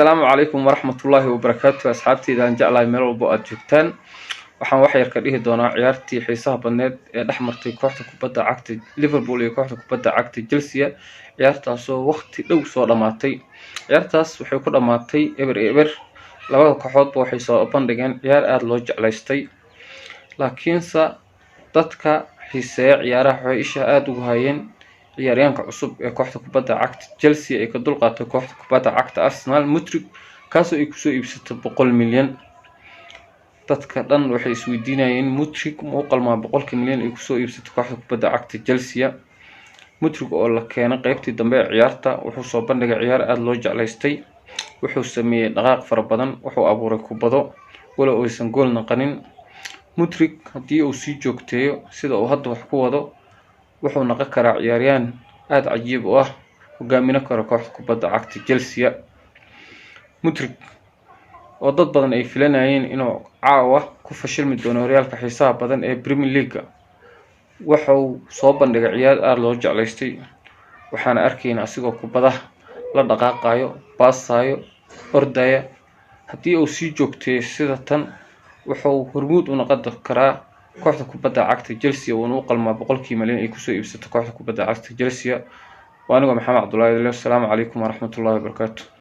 Asalaamu calaykum waraxmatullaahi wabarakaatu. Asxaabteyda aan jeclahay, meel walbo aada joogtaan, waxaan wax yar ka dhihi doonaa ciyaartii xiisaha badneed ee dhex martay kooxda kubadda cagta Liverpool iyo kooxda kubadda cagta Chelsea, ciyaartaasoo waqti dhow soo dhammaatay. Ciyaartaas waxay ku dhammaatay 0-0. Labada kooxoodba waxay soo bandhigeen ciyaar aada loo jeclaystay, laakiinse dadka xiiseeya ciyaaraha waxay isha aada ugu hayeen ciyaaryahanka cusub ee kooxda kubadda cagta Chelsea ay ka dulqaatay kooxda kubadda cagta Arsenal, Mudryk, kaasoo ay kusoo iibsatay 100 milyan. Dadka dhan waxay isweydiinayeen: Mudryk ma u qalmaa 100-ka milyan ay kusoo iibsatay kooxda kubadda cagta Chelsea? Mudryk oo la keenay qeybtii dambe ee ciyaarta wuxuu soo bandhigay ciyaar aada loo jeclaystay. Wuxuu sameeyey dhaqaaq fara badan, wuxuu abuuray kubado, walow aysan gool naqanin. Mudryk haddii uu sii joogteeyo sida uu hadda wax ku wado, wuxuu naqon karaa ciyaaryahan aada cajiib u ah, hogaamino karo kooxda kubadda cagta Chelsea. Mudryk oo dad badan ay filanayeen inuu caawa ku fashilmi doono horyaalka xiisaha badan ee Premier League, wuxuu soo bandhigay ciyaar aada loo jeclaystay. Waxaana arkayna asigoo kubadaha la dhaqaaqayo, baasayo, ordaya. Haddii uu sii joogteeyo sida tan, wuxuu hormuud u noqon karaa kooxda kubadda cagta Chelsea, wuuna u qalmaa 100-kii milyan ay kusoo iibsato kooxda kubadda cagta Chelsea. Waa anigoo Maxamed Cabdullahi. Asalaamu calaykum waraxmatullahi wabarakaatu.